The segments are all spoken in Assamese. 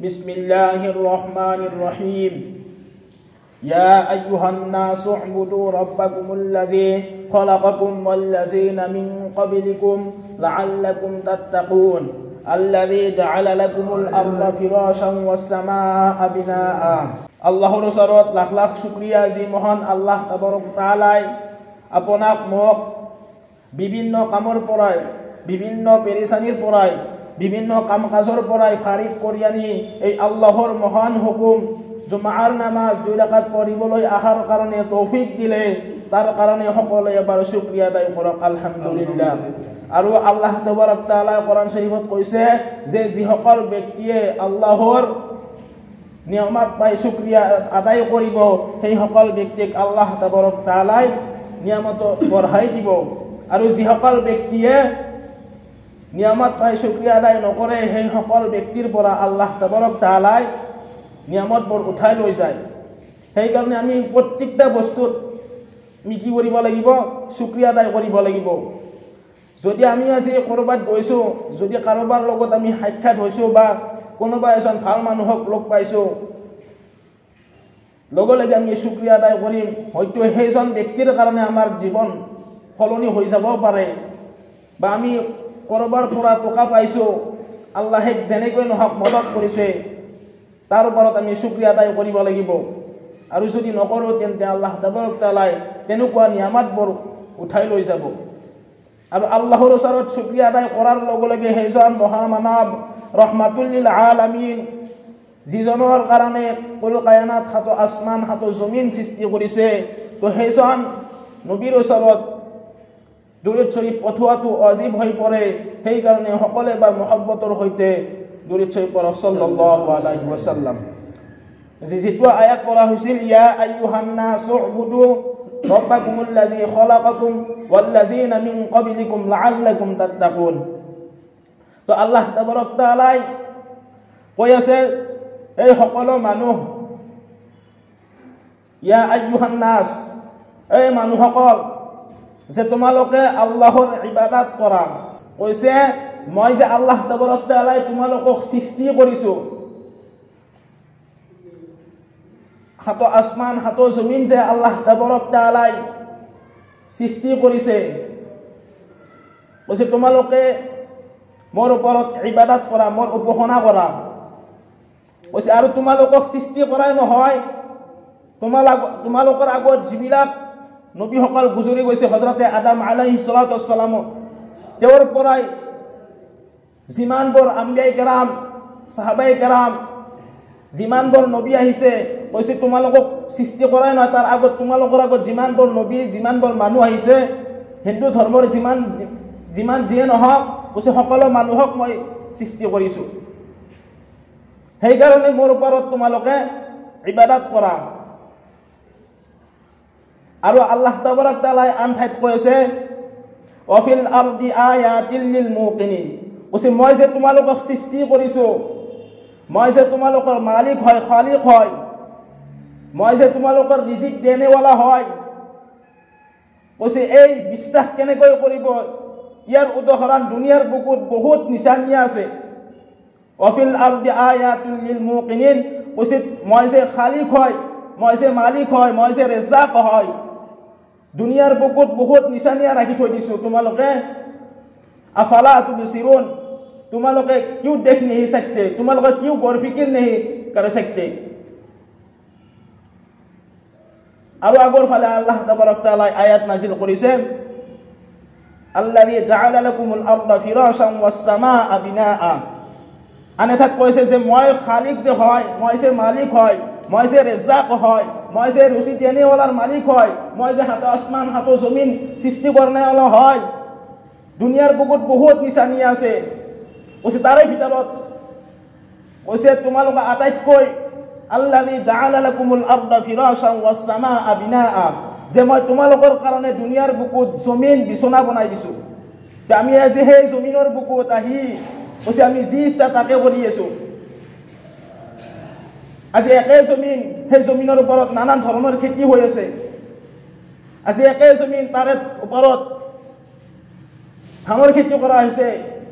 বিসমিল্লাহিৰ ৰহমানিৰ ৰহিম। ইয়া আইয়ুহান নাসু উবুদু ৰাব্বাকুমুল্লাযী খলাকাকুম ওয়াল্লাযীনা মিন ক্বাবলিকুম লাআল্লাকুম তাত্তাকুন। আল্লাযী জাআলা লাকুমুল আৰদা ফিৰাশান ওয়াস সামাআ বিনাআ। আল্লাহৰ ওচৰত লাখ লাখ শুকৰিয়া যি মহান আল্লাহ তাবাৰক তাআলাই আপোনাক মোক বিভিন্ন কামৰ পৰাই, বিভিন্ন পেৰেছানীৰ পৰাই, বিভিন্ন কাম কাজৰ পৰাই ফাৰিক কৰি আনি এই আল্লাহৰ মহান হুকুম জুমাৰ নামাজ 2 ৰাকাত পঢ়িবলৈ অহাৰ কাৰণে তৌফিক দিলে, তাৰ কাৰণে সকলোৱে এবাৰ শুকৰিয়া আদায় কৰক, আলহামদুলিল্লাহ। আৰু আল্লাহ তাবাৰক তাআলাই কোৰআন শৰীফত কৈছে যে যিসকল ব্যক্তিয়ে আল্লাহৰ নিয়ামত পাই শুকৰিয়া আদায় কৰিব, সেইসকল ব্যক্তিক আল্লাহ তাবাৰক তাআলাই নিয়ামত বঢ়াই দিব। আৰু যিসকল ব্যক্তিয়ে নিয়ামত পাই শুকৰিয়া আদায় নকৰে, সেইসকল ব্যক্তিৰ পৰা আল্লাহ তাবাৰক তাআলাই নিয়ামতবোৰ উঠাই লৈ যায়। সেইকাৰণে আমি প্ৰত্যেকটা বস্তুত আমি কি কৰিব লাগিব? শুকৰিয়া আদায় কৰিব লাগিব। যদি আমি আজি ক'ৰবাত গৈছোঁ, যদি কাৰোবাৰ লগত আমি সাক্ষাৎ হৈছোঁ বা কোনোবা এজন ভাল মানুহক লগ পাইছোঁ, লগে লগে আমি শুকৰিয়া আদায় কৰিম। হয়তো সেইজন ব্যক্তিৰ কাৰণে আমাৰ জীৱন সলনি হৈ যাব পাৰে, বা আমি ক'ৰবাৰ পৰা টকা পাইছোঁ, আল্লাহে যেনেকৈ নহওক মদত কৰিছে, তাৰ ওপৰত আমি শুকৰিয়া আদায় কৰিব লাগিব। আৰু যদি নকৰোঁ তেন্তে আল্লাহ তাবাৰক তাআলাই তেনেকুৱা নিয়ামতবোৰ উঠাই লৈ যাব। আৰু আল্লাহৰ ওচৰত শুকৰিয়া আদায় কৰাৰ লগে লগে সেইজন মহামানৱ ৰহমাতুল্লিল আলামিন, যিজনৰ কাৰণে কুল কায়নাত সাত আসমান সাত জমিন সৃষ্টি কৰিছে, তো সেইজন নবীৰ ওচৰত দুৰুদ শৰীফ পঠোৱাটো অজীৱ হৈ পৰে। সেইকাৰণে সকলোৱে বা মহব্বতৰ সৈতে দুৰুদ শৰীফ পঢ়ক, সাল্লাল্লাহু আলাইহি ওয়াসাল্লাম। যিটো আয়াত পঢ়া হৈছিল, ইয়া আইয়ুহান নাসু উবুদু ৰাব্বাকুমুল্লাযী খলাকাকুম ওয়াল্লাযীনা মিন ক্বাবলিকুম লাআল্লাকুম তাত্তাকুন। তো আল্লাহ তাবাৰক তাআলাই কৈ আছে, এই সকলো মানুহ, ইয়া আইয়ুহান নাস, এই মানুহসকল, যে তোমালোকে আল্লাহৰ ইবাদত কৰা। কৈছে মই যে আল্লাহ তাবাৰক তাআলাই তোমালোকক সৃষ্টি কৰিছোঁ, সাত আসমান সাত জমিন যে আল্লাহ তাবাৰক তাআলাই সৃষ্টি কৰিছে, কৈছে তোমালোকে মোৰ ওপৰত ইবাদত কৰা, মোৰ উপাসনা কৰা। কৈছে আৰু তোমালোকক সৃষ্টি কৰাই নহয়, তোমালোকৰ আগত যিবিলাক নবীসকল গুজৰি গৈছে, হজৰতে আদম আলাইহি সালাতু ৱাসসালাম, তেওঁৰ পৰাই যিমানবোৰ আম্বিয়াই কেৰাম, চাহাবাই কেৰাম, যিমানবোৰ নবী আহিছে, কৈছে তোমালোকক সৃষ্টি কৰাই নহয়, তাৰ আগত তোমালোকৰ আগত যিমানবোৰ নবী, যিমানবোৰ মানুহ আহিছে, হিন্দু ধৰ্মৰ যিমান যিমান যিয়ে নহওক, কৈছে সকলো মানুহক মই সৃষ্টি কৰিছোঁ, সেইকাৰণে মোৰ ওপৰত তোমালোকে ইবাদত কৰা। আৰু আল্লাহ তাবাৰক তাআলাই আন ঠাইত কৈ আছে, অফিল আৰদি আয়াতিল লিল মুকিনিন। কৈছে মই যে তোমালোকক সৃষ্টি কৰিছোঁ, মই যে তোমালোকৰ মালিক হয়, খালিক হয়, মই যে তোমালোকৰ ৰিজিক দেনেৱালা হয়, কৈছে এই বিশ্বাস কেনেকৈ কৰিব? ইয়াৰ উদাহৰণ দুনিয়াৰ বুকুত বহুত নিচানিয়া আছে। অফিল আৰদি আয়াতুল লিল মুকিনিন, কৈছে মই যে খালিক হয়, মই যে মালিক হয়, মই যে ৰেজাক হয়, দুনিয়াৰ বুকুত বহুত নিচানিয়া ৰাখি থৈ দিছোঁ, তোমালোকে আফালা তুবসিৰুন, তোমালোকে কিয় দেখ নেহি सकते, তোমালোকে কিয় গৌৰ ফিকিৰ নেহি कर सकते। আৰু আগৰ ফালে আল্লাহ তাবাৰক তাআলাই আয়াত নাজিল কৰিছে, আল্লাযী জাআলা লাকুমুল আৰদা ফিৰাশান ওয়াস সামাআ বিনাআ। আন এঠাইত কৈছে যে মই খালিক যে হয়, মই যে মালিক হয়, মই যে ৰেজাক হয়, মই যে ৰুচি দেনেৱালাৰ মালিক হয়, মই যে সাত আসমান সাত জমিন সৃষ্টি কৰণেৱালা হয়, দুনিয়াৰ বুকুত বহুত নিচানি আছে, কৈছে তাৰে ভিতৰত কৈছে তোমালোকে আটাইতকৈ আল্লাযী জাআলা লাকুমুল আৰদা ফিৰাশান ওয়াস সামাআ বিনাআ, যে মই তোমালোকৰ কাৰণে দুনিয়াৰ বুকুত জমিন বিচনা বনাই দিছোঁ। আমি আজি সেই জমিনৰ বুকুত আহি কৈছে আমি যি ইচ্ছা তাকে কৰি আছোঁ। আজি একে জমিন, সেই জমিনৰ ওপৰত নানান ধৰণৰ খেতি হৈ আছে। আজি একে জমিন, তাৰে ওপৰত ধানৰ খেতি কৰা হৈছে,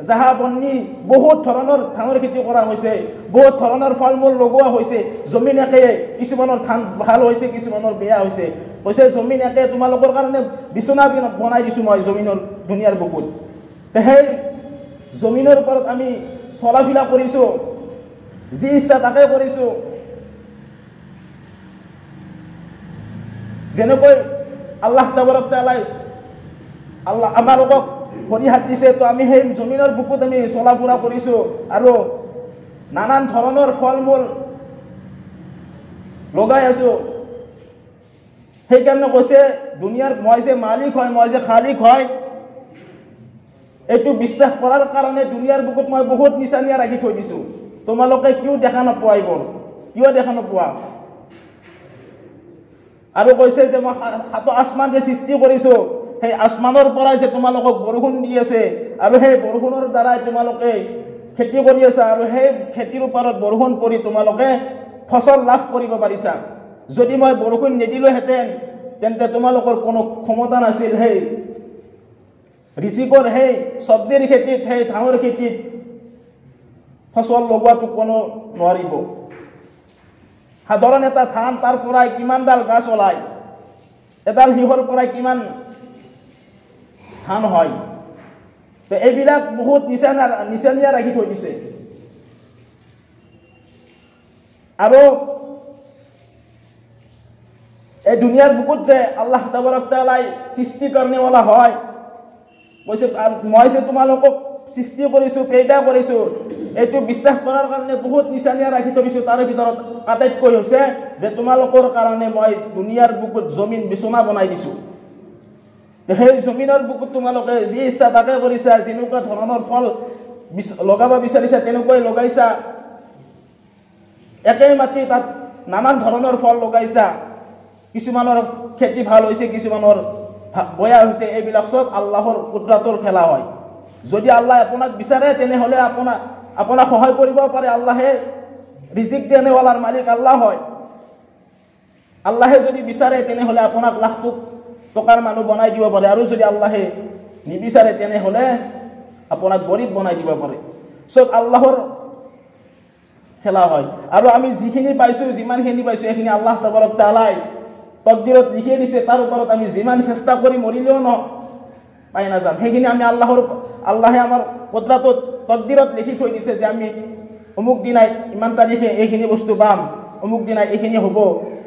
জাহা বন্নি বহুত ধৰণৰ ধানৰ খেতি কৰা হৈছে, বহুত ধৰণৰ ফল মূল লগোৱা হৈছে। জমিন একে, কিছুমানৰ ধান ভাল হৈছে, কিছুমানৰ বেয়া হৈছে। কৈছে জমিন একে, তোমালোকৰ কাৰণে বিচনা বনাই দিছোঁ মই জমিনৰ দুনিয়াৰ বুকুত। সেই জমিনৰ ওপৰত আমি চলাফিলা কৰিছোঁ, যি ইচ্ছা তাকে কৰিছোঁ। যেনেকৈ আল্লাহ তাবাৰক তাআলাই আল্লাহ আমালোকক ভৰি হাত দিছে, তো আমি সেই জমিনৰ বুকুত আমি চলা ফুৰা কৰিছোঁ আৰু নানান ধৰণৰ ফল মূল লগাই আছোঁ। সেইকাৰণে কৈছে দুনিয়াৰ মই যে মালিক হয়, মই যে খালিক হয়, এইটো বিশ্বাস কৰাৰ কাৰণে দুনিয়াৰ বুকুত মই বহুত নিচানিয়া ৰাখি থৈ দিছোঁ। তোমালোকে কিয় দেখা নোপোৱা এইবোৰ, কিয় দেখা নোপোৱা? আৰু কৈছে যে মই সাত আসমান যে সৃষ্টি কৰিছোঁ, সেই আসমানৰ পৰাই যে তোমালোকক বৰষুণ দি আছে আৰু সেই বৰষুণৰ দ্বাৰাই তোমালোকে খেতি কৰি আছা আৰু সেই খেতিৰ ওপৰত বৰষুণ পৰি তোমালোকে ফচল লাভ কৰিব পাৰিছা। যদি মই বৰষুণ নিদিলোহেঁতেন তেন্তে তোমালোকৰ কোনো ক্ষমতা নাছিল সেই ৰিজিকৰ, সেই চব্জিৰ খেতিত, সেই ধানৰ খেতিত ফচল লগোৱাটো কোনো নোৱাৰিব। সাধাৰণ এটা ধান, তাৰ পৰাই কিমানডাল গাছ ওলায়, এডাল শিহৰ পৰাই কিমান ধান হয়। তো এইবিলাক বহুত নিচানিয়া ৰাখি থৈ দিছে। আৰু এই দুনিয়াৰ বুকুত যে আল্লাহ তাবাৰক তাআলাই সৃষ্টি কৰণেৱালা হয়, কৈছে মই যে তোমালোকক সৃষ্টি কৰিছোঁ, পেদা কৰিছোঁ, এইটো বিশ্বাস কৰাৰ কাৰণে বহুত নিচানিয়া ৰাখি থৈ দিছোঁ। তাৰে ভিতৰত আটাইতকৈ হৈছে যে তোমালোকৰ কাৰণে মই দুনিয়াৰ বুকুত জমিন বিচনা বনাই দিছোঁ। সেই জমিনৰ বুকুত তোমালোকে যি ইচ্ছা তাকে কৰিছা, যেনেকুৱা ধৰণৰ ফল লগাব বিচাৰিছা তেনেকুৱাই লগাইছা। একেই মাটি তাত নানান ধৰণৰ ফল লগাইছা, কিছুমানৰ খেতি ভাল হৈছে, কিছুমানৰ বেয়া হৈছে। এইবিলাক চব আল্লাহৰ কুদৰতৰ খেলা হয়। যদি আল্লাহ আপোনাক বিচাৰে তেনেহ'লে আপোনাক সহায় কৰিব পাৰে। আল্লাহে ৰিজিক দেনেৱালাৰ মালিক আল্লাহ হয়। আল্লাহে যদি বিচাৰে তেনেহ'লে আপোনাক লাখ টকাৰ মানুহ বনাই দিব পাৰে, আৰু যদি আল্লাহে নিবিচাৰে তেনেহ'লে আপোনাক গৰীব বনাই দিব পাৰে। চব আল্লাহৰ খেলা হয়। আৰু আমি যিখিনি পাইছোঁ, যিমানখিনি পাইছোঁ, সেইখিনি আল্লাহ তাবাৰক তাআলাই তকদিৰত লিখি দিছে। তাৰ ওপৰত আমি যিমান চেষ্টা কৰি মৰিলেও ন পাই নাযাম। সেইখিনি আমি আল্লাহে আমাৰ কুদৰতত তকদিৰত লিখি থৈ দিছে যে আমি অমুক দিনাই ইমান তাৰিখে এইখিনি বস্তু পাম, অমুক দিনাই এইখিনি হ'ব।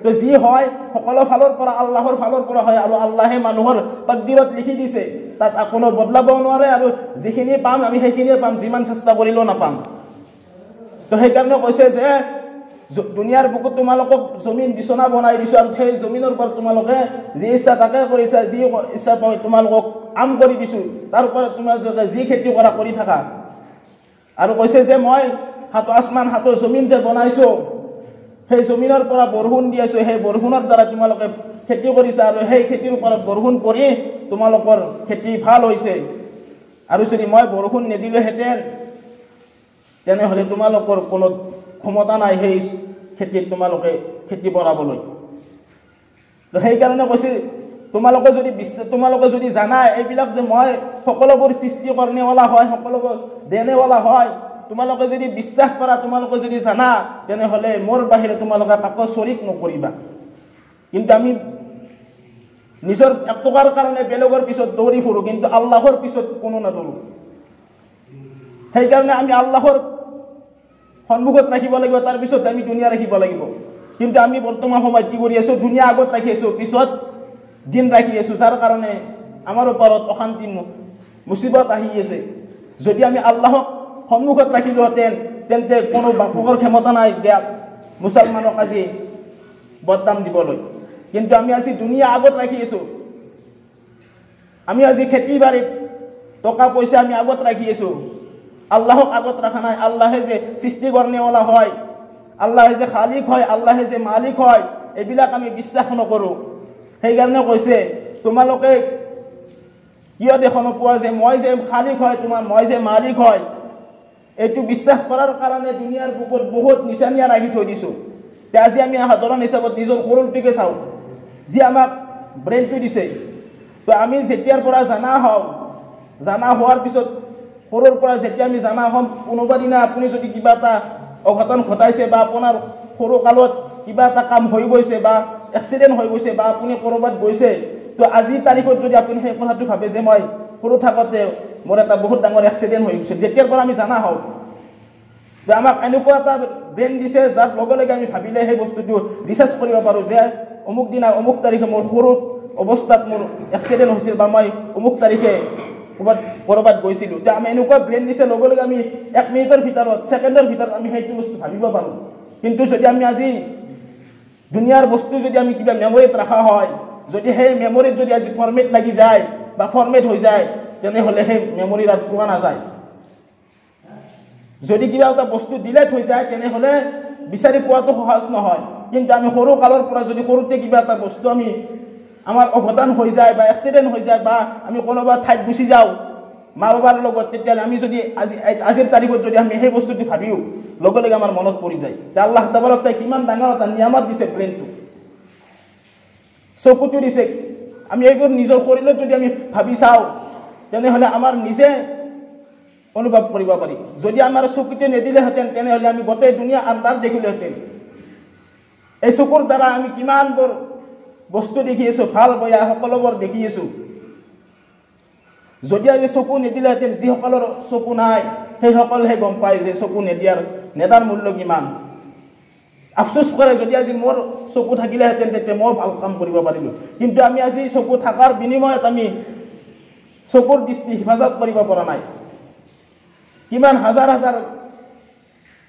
তো যি হয় সকলো ফালৰ পৰা আল্লাহৰ ফালৰ পৰা হয়, আৰু আল্লাহে মানুহৰ তকদিৰত লিখি দিছে, তাত কোনো বদলাবও নোৱাৰে। আৰু যিখিনি পাম আমি সেইখিনিয়ে পাম, যিমান চেষ্টা কৰিলেও নাপাম। তো সেইকাৰণে কৈছে যে দুনিয়াৰ বুকুত তোমালোকক জমিন বিচনা বনাই দিছোঁ আৰু সেই জমিনৰ ওপৰত তোমালোকে যি ইচ্ছা তাকে কৰিছা, যি ইচ্ছা তোমালোকক কাম কৰি দিছোঁ, তাৰ ওপৰত তোমালোকে যি খেতি কৰা কৰি থাকা। আৰু কৈছে যে মই সাত আসমান সাত জমিন যে বনাইছোঁ, সেই জমিনৰ পৰা বৰষুণ দি আছোঁ, সেই বৰষুণৰ দ্বাৰা তোমালোকে খেতি কৰিছা আৰু সেই খেতিৰ ওপৰত বৰষুণ পৰি তোমালোকৰ খেতি ভাল হৈছে। আৰু যদি মই বৰষুণ নিদিলোহেঁতেন তেনেহ'লে তোমালোকৰ কোনো ক্ষমতা নাই সেই খেতিত তোমালোকে খেতি বঢ়াবলৈ। সেইকাৰণে কৈছে তোমালোকে যদি জানা এইবিলাক যে মই সকলোবোৰ সৃষ্টি কৰণেৱালা হয়, সকলোবোৰ দেনেৱালা হয়, তোমালোকে যদি বিশ্বাস কৰা, তোমালোকে যদি জানা, তেনেহ'লে মোৰ বাহিৰে তোমালোকে কাকো চৰিক নকৰিবা। কিন্তু আমি নিজৰ এক টকাৰ কাৰণে বেলেগৰ পিছত দৌৰি ফুৰোঁ, কিন্তু আল্লাহৰ পিছত কোনো নদৌৰোঁ। সেইকাৰণে আমি আল্লাহৰ সন্মুখত ৰাখিব লাগিব, তাৰপিছত আমি দুনিয়া ৰাখিব লাগিব। কিন্তু আমি বৰ্তমান সময়ত কি কৰি আছোঁ, দুনিয়া আগত ৰাখি আছোঁ, পিছত দিন ৰাখি আছোঁ, যাৰ কাৰণে আমাৰ ওপৰত অশান্তি মুচিবত আহি আছে। যদি আমি আল্লাহক সন্মুখত ৰাখিলোহেঁতেন তেন্তে কোনো বাপকৰ ক্ষমতা নাই যে মুছলমানক আজি বদনাম দিবলৈ। কিন্তু আমি আজি দুনিয়া আগত ৰাখি আছোঁ, আমি আজি খেতি বাৰীত টকা পইচা আমি আগত ৰাখি আছোঁ, আল্লাহক আগত ৰাখা নাই। আল্লাহে যে সৃষ্টি কৰণেৱালা হয়, আল্লাহে যে খালিক হয়, আল্লাহে যে মালিক হয়, এইবিলাক আমি বিশ্বাস নকৰোঁ। সেইকাৰণে কৈছে তোমালোকে কিয় দেখা নোপোৱা যে মই যে খালিক হয়, তোমাৰ মই যে মালিক হয়, এইটো বিশ্বাস কৰাৰ কাৰণে দুনিয়াৰ বুকুত বহুত নিচানিয়া ৰাখি থৈ দিছোঁ। আজি আমি সাধাৰণ হিচাপত নিজৰ সৰুটোকে চাওঁ, যি আমাক ব্ৰেইনটো দিছে। তো আমি যেতিয়াৰ পৰা জানা হওঁ, জানা হোৱাৰ পিছত সৰুৰ পৰা যেতিয়া আমি জানা হ'ম, কোনোবা দিনা আপুনি যদি কিবা এটা অঘটন ঘটাইছে বা আপোনাৰ সৰু কালত কিবা এটা কাম হৈ গৈছে বা এক্সিডেণ্ট হৈ গৈছে বা আপুনি ক'ৰবাত গৈছে, তো আজিৰ তাৰিখত যদি আপুনি সেই কথাটো ভাবে যে মই সৰু থাকোঁতে মোৰ এটা বহুত ডাঙৰ এক্সিডেণ্ট হৈ গৈছিল, যেতিয়াৰ পৰা আমি জানা হওঁ যে আমাক এনেকুৱা এটা ব্ৰেইন দিছে যাৰ লগে লগে আমি ভাবিলে সেই বস্তুটো ৰিচাৰ্চ কৰিব পাৰোঁ যে অমুক দিনা অমুক তাৰিখে মোৰ সৰু অৱস্থাত মোৰ এক্সিডেণ্ট হৈছিল বা মই অমুক তাৰিখে ক'ৰবাত গৈছিলোঁ। এতিয়া আমি এনেকুৱা ব্ৰেইন দিছে লগে লগে আমি এক মিনিটৰ ভিতৰত, ছেকেণ্ডৰ ভিতৰত আমি সেইটো বস্তু ভাবিব পাৰোঁ। কিন্তু যদি আমি আজি দুনিয়াৰ বস্তু যদি আমি কিবা মেমৰিত ৰখা হয়, যদি সেই মেমৰিত যদি আজি ফৰ্মেট লাগি যায় বা ফৰ্মেট হৈ যায়, তেনেহ'লে সেই মেমৰি তাত পোৱা নাযায়। যদি কিবা এটা বস্তু ডিলেট হৈ যায় তেনেহ'লে বিচাৰি পোৱাটো সহজ নহয়। কিন্তু আমি সৰু কালৰ পৰা যদি সৰুতে কিবা এটা বস্তু আমি আমাৰ অঘটন হৈ যায় বা এক্সিডেণ্ট হৈ যায় বা আমি কোনোবা ঠাইত গুচি যাওঁ মা বাবাৰ লগত, তেতিয়াহ'লে আমি যদি আজি আজিৰ তাৰিখত যদি আমি সেই বস্তুটো ভাবিও লগে লগে আমাৰ মনত পৰি যায়। আল্লাহ তাবাৰক তাই কিমান ডাঙৰ এটা নিয়ামত দিছে, ব্ৰেইনটো, চকুটো দিছে। আমি এইবোৰ নিজৰ শৰীৰত যদি আমি ভাবি চাওঁ তেনেহ'লে আমাৰ নিজে অনুভৱ কৰিব পাৰি। যদি আমাৰ চকুটো নিদিলেহেঁতেন তেনেহ'লে আমি গোটেই দুনীয়া আন্ধাৰ দেখিলোহেঁতেন। এই চকুৰ দ্বাৰা আমি কিমানবোৰ বস্তু দেখি আছোঁ, ভাল বেয়া সকলোবোৰ দেখি আছোঁ। যদি আজি চকু নিদিলেহেঁতেন, যিসকলৰ চকু নাই সেইসকলহে গম পায় যে চকু নেদাৰ মূল্য কিমান। আফচোচ কৰে যদি আজি মোৰ চকু থাকিলেহেঁতেন তেতিয়া মই ভাল কাম কৰিব পাৰিলোঁ। কিন্তু আমি আজি চকু থকাৰ বিনিময়ত আমি চকুৰ দৃষ্টি হেফাজত কৰিব পৰা নাই। কিমান হাজাৰ হাজাৰ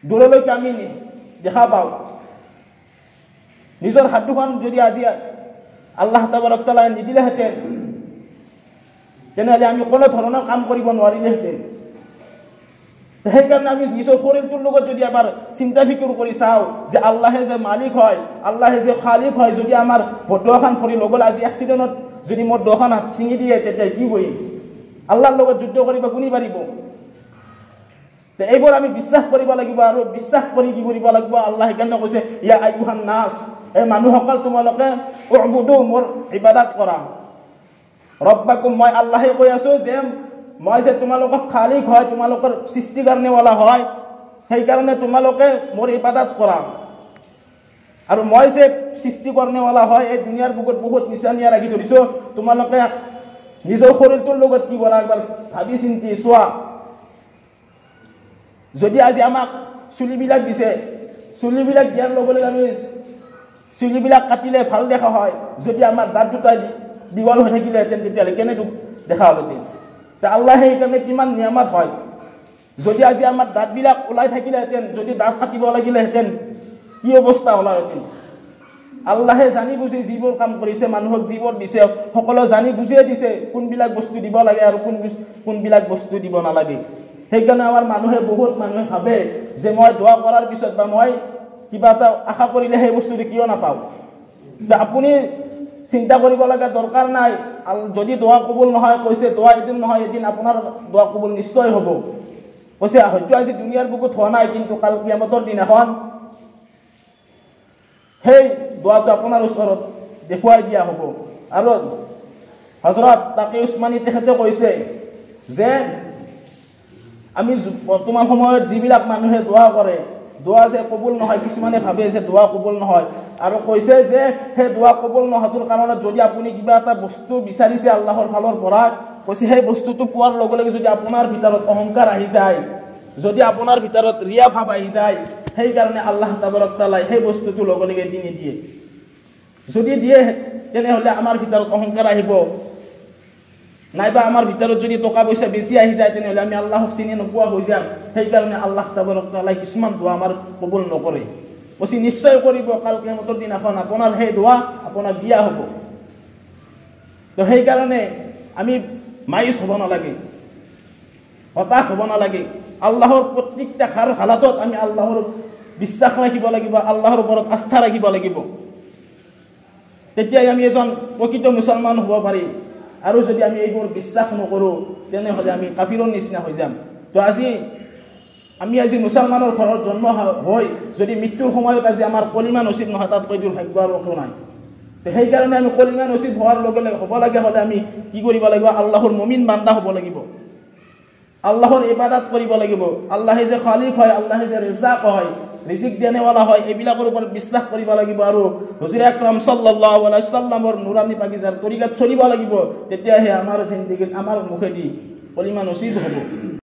দূৰলৈকে আমি দেখা পাওঁ। নিজৰ হাত দুখন যদি আজি আল্লাহ তাবাৰক তাআলাই নিদিলেহেঁতেন তেনেহ'লে আমি কোনো ধৰণৰ কাম কৰিব নোৱাৰিলেহেঁতেন। সেইকাৰণে আমি নিজৰ শৰীৰটোৰ লগত যদি এবাৰ চিন্তা ফিকুৰ কৰি চাওঁ যে আল্লাহে যে মালিক হয়, আল্লাহে যে খালিক হয়, যদি আমাৰ দোৱাখন ভৰি লগল আজি এক্সিডেণ্টত যদি মোৰ দোৱাখন হাত ছিঙি দিয়ে তেতিয়া কি কৰিম? আল্লাহৰ লগত যুদ্ধ কৰিব কোনে পাৰিব? এইবোৰ আমি বিশ্বাস কৰিব লাগিব আৰু বিশ্বাস কৰি কি কৰিব লাগিব? আল্লাহ সেইকাৰণে কৈছে, ইয়া আইয়ুহান নাছ, এই মানুহসকল তোমালোকে উবুদু, মোৰ ইবাদত কৰা। ৰব্বাকুম, মই আল্লাহে কৈ আছো যে মই যে তোমালোকক খালিক হয়, তোমালোকৰ সৃষ্টি কাৰণেৱালা হয়, সেইকাৰণে তোমালোকে মোৰ ইবাদত কৰা। আৰু মই যে সৃষ্টি কাৰণেৱালা হয়, এই দুনিয়াৰ বুকুত বহুত নিচানিয়া ৰাখি ধৰিছোঁ, তোমালোকে নিজৰ শৰীৰটোৰ লগত কি কৰা একবাৰ ভাবি চিন্তি চোৱা। যদি আজি আমাক চুলিবিলাক দিছে, চুলিবিলাক দিয়াৰ লগে লগে আমি চুলিবিলাক কাটিলে ভাল দেখা হয়। যদি আমাৰ দাঁত দুটা দীঘল হৈ থাকিলেহেঁতেন তেতিয়াহ'লে কেনে দেখা হ'লহেঁতেন? আল্লাহে সেইকাৰণে কিমান নিয়ামত হয়। যদি আজি আমাৰ দাঁতবিলাক ওলাই থাকিলেহেঁতেন, যদি দাঁত কাটিব লাগিলেহেঁতেন কি অৱস্থা হ'লহেঁতেন? আল্লাহে জানি বুজি যিবোৰ কাম কৰিছে, মানুহক যিবোৰ দিছে সকলো জানি বুজিয়ে দিছে কোনবিলাক বস্তু দিব লাগে আৰু কোনবিলাক বস্তু দিব নালাগে। সেইকাৰণে আমাৰ মানুহে, বহুত মানুহে ভাবে যে মই দোৱা কৰাৰ পিছত বা মই কিবা এটা আশা কৰিলে সেই বস্তুটো কিয় নাপাওঁ। আপুনি চিন্তা কৰিব লগা দৰকাৰ নাই। যদি দোৱা কবুল নহয়, কৈছে দোৱা এদিন নহয় এদিন আপোনাৰ দোৱা কবুল নিশ্চয় হ'ব। কৈছে হয়তো আজি দুনিয়াৰ বুকুত হোৱা নাই, কিন্তু কাল কিয়ামতৰ দিনাখন সেই দোৱাটো আপোনাৰ ওচৰত দেখুৱাই দিয়া হ'ব। আৰু হজৰত তাকে উছমানী তেখেতে কৈছে যে আমি বৰ্তমান সময়ত যিবিলাক মানুহে দোৱা কৰে, দোৱা যে কবুল নহয়, কিছুমানে ভাবে যে দোৱা কবুল নহয়, আৰু কৈছে যে সেই দোৱা কবুল নোহোৱাৰ কাৰণত যদি আপুনি কিবা এটা বস্তু বিচাৰিছে আল্লাহৰ ফালৰ পৰা, কৈছে সেই বস্তুটো পোৱাৰ লগে লগে যদি আপোনাৰ ভিতৰত অহংকাৰ আহি যায়, যদি আপোনাৰ ভিতৰত ৰিয়া ভাৱ আহি যায়, সেইকাৰণে আল্লাহ তাবাৰক তাআলাই সেই বস্তুটো লগে লগে দি নিদিয়ে। যদি দিয়ে তেনেহ'লে আমাৰ ভিতৰত অহংকাৰ আহিব, নাইবা আমাৰ ভিতৰত যদি টকা পইচা বেছি আহি যায় তেনেহ'লে আমি আল্লাহক চিনি নোপোৱা হৈ যাম। সেইকাৰণে আল্লাহ তাবাৰক তাআলাই কিছুমান দোৱা আমাৰ কবুল নকৰে। কৈছে নিশ্চয় কৰিব, কাল কিয়ামতৰ দিনাখন আপোনাৰ সেই দোৱা আপোনাক দিয়া হ'ব। তো সেইকাৰণে আমি মায়ুচ হ'ব নালাগে, হতাশ হ'ব নালাগে। আল্লাহৰ প্ৰত্যেকটা হালাতত আমি আল্লাহৰ বিশ্বাস ৰাখিব লাগিব, আল্লাহৰ ওপৰত আস্থা ৰাখিব লাগিব, তেতিয়াই আমি এজন প্ৰকৃত মুছলমান হ'ব পাৰিম। আৰু যদি আমি এইবোৰ বিশ্বাস নকৰোঁ তেনেহ'লে আমি কাফিৰৰ নিচিনা হৈ যাম। তো আজি আমি আজি মুছলমানৰ ঘৰত জন্ম হৈ যদি মৃত্যুৰ সময়ত আজি আমাৰ কলিমা নচিব নহয়, তাতকৈ দুৰ্ভাগ্য আৰু একো নাই। তো সেইকাৰণে আমি কলিমা নচিব হোৱাৰ লগে লগে হ'ব লাগে হ'লে আমি কি কৰিব লাগিব? আল্লাহৰ মুমিন বান্দা হ'ব লাগিব। আল্লাহৰ ইবাদত কৰিব লাগিব, আল্লাহে যে খালিক হয়, আল্লাহে যে ৰিজাক হয়, ৰিজিক দেনেৱালা হয়, এইবিলাকৰ ওপৰত বিশ্বাস কৰিব লাগিব আৰু হুজুৰ আকৰাম সাল্লাল্লাহু আলাইহি সাল্লামৰ নুৰানি পাকিজাৰ তৰিকাত চলিব লাগিব। তেতিয়াহে আমাৰ জিন্দেগীত আমাৰ মুখেদি কলিমা নচিব হ'ব।